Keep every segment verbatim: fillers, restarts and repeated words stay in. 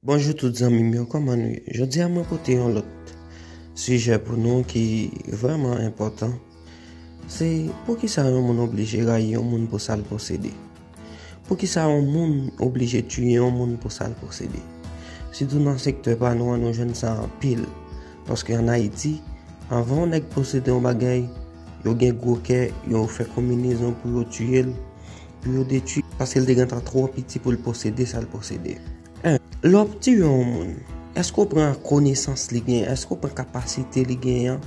Bonjou tout zanmi m yo, kòman nou ye? Jodi a mwen pote yon lòt sijè pou nou ki vrèman enpòtan. Se poukisa yon moun oblije rayi yon moun pou sa l posede? Poukisa yon moun oblije tiye yon moun pou sa l posede? Sitou nan sektè pa nou an, nou jwenn sa anpil. Paske ann Ayiti, anvan yon nèg posede yon bagay, yo gen gwo kè, yo fè konbinezon pou yo tiye l, pou yo detwi, paske l te gentan twò piti pou l posede sa l posede. En, lè w ap tiye yon moun, èske w pran konesans li genyen? Èske w pran kapasite li genyen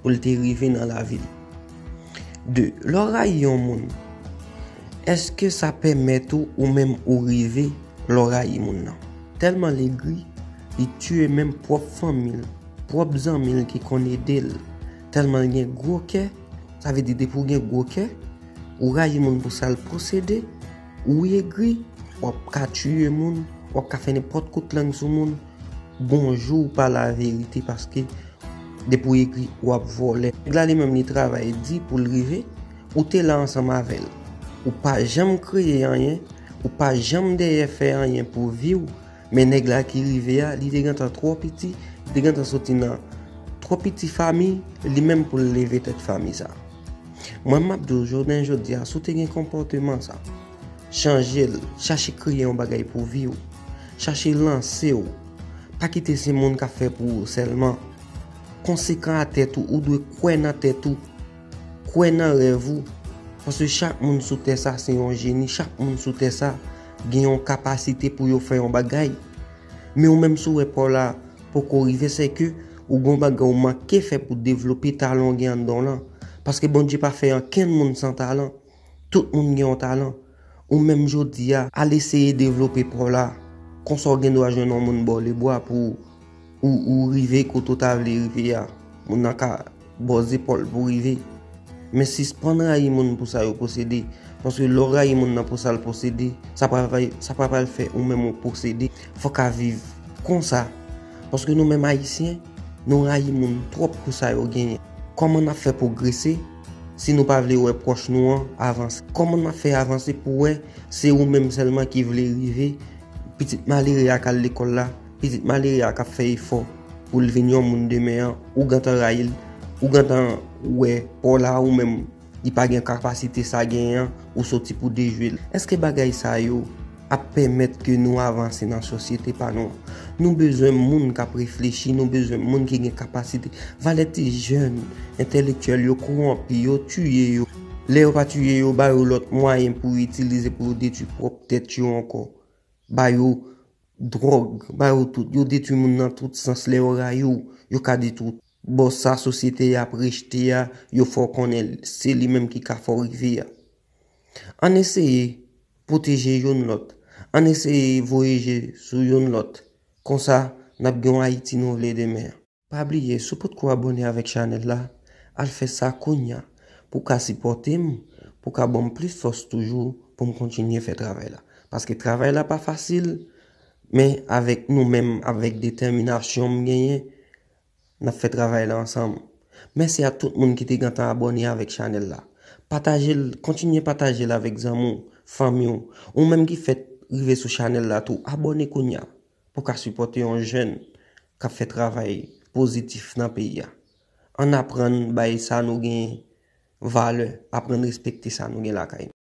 pou l te rive nan lavi l? De, lè w rayi yon moun, èske sa pèmèt ou, ou menm ou rive lè w rayi moun nan? Tèlman l egri, li tiye menm pwòp fanmi l, pwòp zanmi l ki konn ede l. Tèlman l gen gwo kè, sa vle di depi w gen gwo kè, ou rayi moun pou sa l posede, ou egri, w ap ka tiye moun, w ap ka fè nenpòt kout lang sou moun. Bonjou pa laverite, paske depi w egri, w ap vòlè. Nèg la li menm li travay di pou l rive, ou te la ansanm avè l. Ou pa janm kreye anyen, ou pa janm dèyè fè anyen pou vi w, men nèg la ki rive a, li te gentan twò piti, li te gentan soti nan twò piti fanmi, li menm pou l leve tèt fanmi sa. Mwen m ap di w, jounen jodi a, si w te gen konpòteman sa, chanje l, chache kreye yon bagay pou vi w, chache lanse w. Pa kite se moun k ap fè pou ou sèlman. Konsekan a tèt ou, ou dwe kwè nan tèt ou, kwè nan rèv ou. Paske chak moun sou tè sa se yon jeni, chak moun sou tè sa gen yon kapasite pou yo fè yon bagay. Men ou menm si w wè pa w la poko rive, se ke ou gen yon bagay ou manke fè pou devlope talan w gen anndan w lan. Paske Bondye pa fè ankenn moun san talan. Tout moun gen yon talan. Ou menm jodi a, al eseye devlope pa w la. Konsa w gen dwa jwenn yon moun ba w lebwa pou ou, ou rive kote w ta vle rive a. Moun nan ka ba w zepòl pou w rive. Men sispann rayi moun pou sa yo posede. Paske lè w rayi moun nan pou sa l posede, sa pral, sa pral fè ou menm ou posede. Fòk a viv konsa. Paske nou menm Ayisyen, nou rayi moun twòp pou sa yo genyen. Kòman n ap fè pwogrese si nou pa vle wè pwòch nou an avanse? Kòman n ap fè avanse pou wè se ou menm sèlman ki vle rive? Pitit malere a k al lekòl la, pitit malere a k ap fè efò pou l vin yon moun demen an, ou gentan rayi l, ou gentan wè pa w la ou menm li pa gen kapasite sa genyen an, ou soti pou dejwe l. Èske bagay sa yo ap pèmèt ke nou avanse nan sosyete pa nou an? Nou bezwen moun k ap reflechi, nou bezwen moun ki gen kapasite. Valè ti jèn entèlektyèl yo kowonpi, yo tiye yo. Lè yo pa tiye yo, ba yo lòt mwayen pou yo itilize pou yo detwi pwòp tèt yo ankò. Ba yo dwòg, ba yo tout. Yo detwi moun nan tout sans. Lè yo rayi w, yo ka detwi w. Bòs sa sosyete a ap rejte a, yo fè w konnen se li menm ki ka fè w rive a. Ann eseye pwoteje youn lòt. Ann eseye voye je sou youn lòt. Konsa, n ap gen yon Ayiti nou vle demen an. Pa bliye, si w potko abòne avèk chanèl la, al fè sa kounye a pou w ka sipòte m, pou w ka ban m plis fòs toujou pou m kontinye fè travay la. Paske travay la pa fasil, men avèk nou menm, avèk detèminasyon m genyen, n ap fè travay la ansanm. Mèsi a tout moun ki te gentan abòne avèk chanèl la. Pataje l, kontinye pataje l avèk zanmi w, fanmi w. Ou menm ki fèk rive sou chanèl la tou, abòne kounye a pou w ka sipòte yon jèn k ap fè travay pozitif nan peyi a. Ann aprann bay sa nou gen valè, aprann respekte sa nou gen lakay nou.